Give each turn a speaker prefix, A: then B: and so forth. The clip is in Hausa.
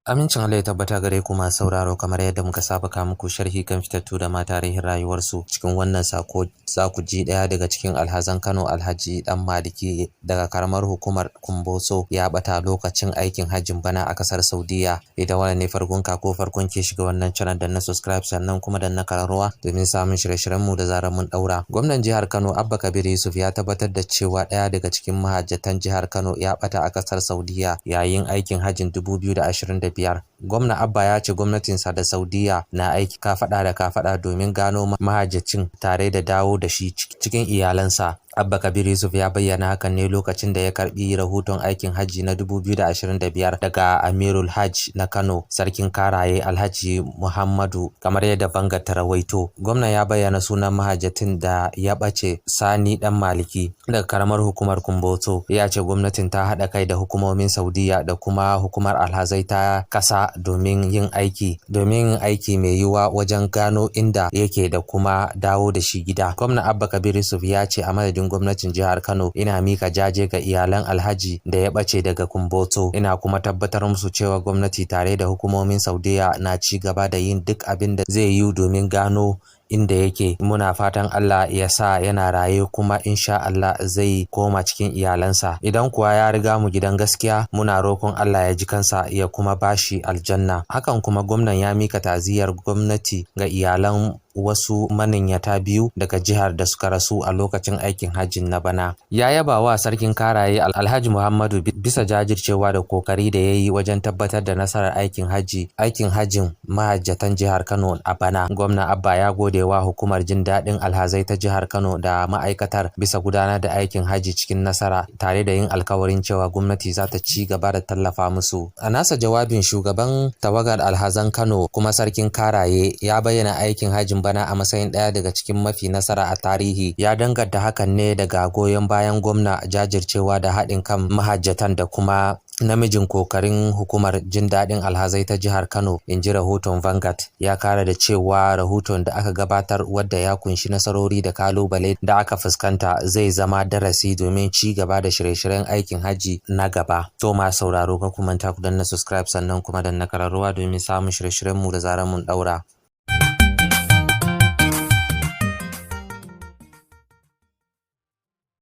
A: Amincin Allah ya tabbata gare ku masu sauraro, kamar yadda muka saba ka muku sharhi kan fitattu da ma tarihin rayuwarsu. Cikin wannan sako za ku ji ɗaya daga cikin alhazan Kano, Alhaji Dan Maliki daga karamar hukumar Kumbotso, ya bata lokacin aikin hajjin bana a kasar Saudiya. Idan wannan ne farkon ka ko farkon ke shiga wannan channel, da na subscribe sannan kuma da na kararrawa domin samun shirye-shiryen mu da zarar mun daura. Gwamnan jihar Kano Abba Kabir Yusuf ya tabbatar da cewa ɗaya daga cikin mahajjatan jihar Kano ya bata a kasar Saudiya yayin aikin hajjin 2025. Gwamna Abba ya ce gwamnatinsa da Saudiya na aiki kafaɗa da kafaɗa domin gano mahajjacin tare da dawo da shi cikin iyalansa. Abba Kabir Yusuf ya bayyana hakan ne lokacin da ya karbi rahoton aikin hajji na 2025 daga Amirul Hajj na Kano, Sarkin Karaye Alhaji Muhammadu, kamar yadda Vanguard ta rawaito. Gwamnan ya bayyana sunan mahajjatin da ya ɓace, Sani Dan Maliki daga karamar hukumar Kumbotso. Ya ce gwamnatin ta haɗa kai da hukumomin Saudiya da kuma hukumar alhazai ta ƙasa domin yin aiki mai yiwuwa wajen gano inda yake da kuma dawo da shi gida. Gwamna Abba Kabir Yusuf ya ce, "A madadin gwamnatin jihar Kano, ina mika jaje ga iyalan Alhaji da ya ɓace daga Kumbotso. Ina kuma tabbatar musu cewa gwamnati tare da hukumomin Saudiya na ci gaba da yin duk abin da zai yiwu domin gano inda yake. Muna fatan Allah ya sa yana raye kuma insha Allah zai koma cikin iyalansa. Idan kuwa ya riga mu gidan gaskiya, muna roƙon Allah ya ji kansa ya kuma bashi aljanna." Hakan kuma gwamnan ya mika ta'aziyar gwamnati ga iyalan wasu maniyyata biyu daga jihar da suka rasu a lokacin aikin hajjin na bana. Ya yaba wa Sarkin Karaye Alhaji Muhammadu bisa jajircewa da kokari da ya yi wajen tabbatar da nasarar aikin hajjin mahajjatan jihar Kano a bana. Gwamna Abba ya gode wa hukumar jin daɗin alhazai ta jihar Kano da ma'aikatar bisa gudanar da aikin hajji cikin nasara, tare da yin alkawarin cewa gwamnati za ta ci gaba da tallafa musu. A nasa jawabin, shugaban tawagar alhazan Kano kuma Sarkin Karaye ya bayyana aikin hajjin bana a matsayin ɗaya daga cikin mafi nasara a tarihi. Ya danganta hakan ne daga goyon bayan gwamna, jajircewa da haɗin kan mahajjatan da kuma namijin kokarin hukumar jin daɗin alhazai ta jihar Kano, in ji rahoton Vanguard. Ya kara da cewa rahoton da aka gabatar, wadda ya kunshi nasarori da kalubale da aka fuskanta, zai zama darasi domin ci gaba da shirye-shiryen aikin hajji na gaba. To ma sauraro, ka kuma ta ku danna subscribe sannan kuma danna kararrawa domin samun shirye-shiryen mu da zarar mun daura.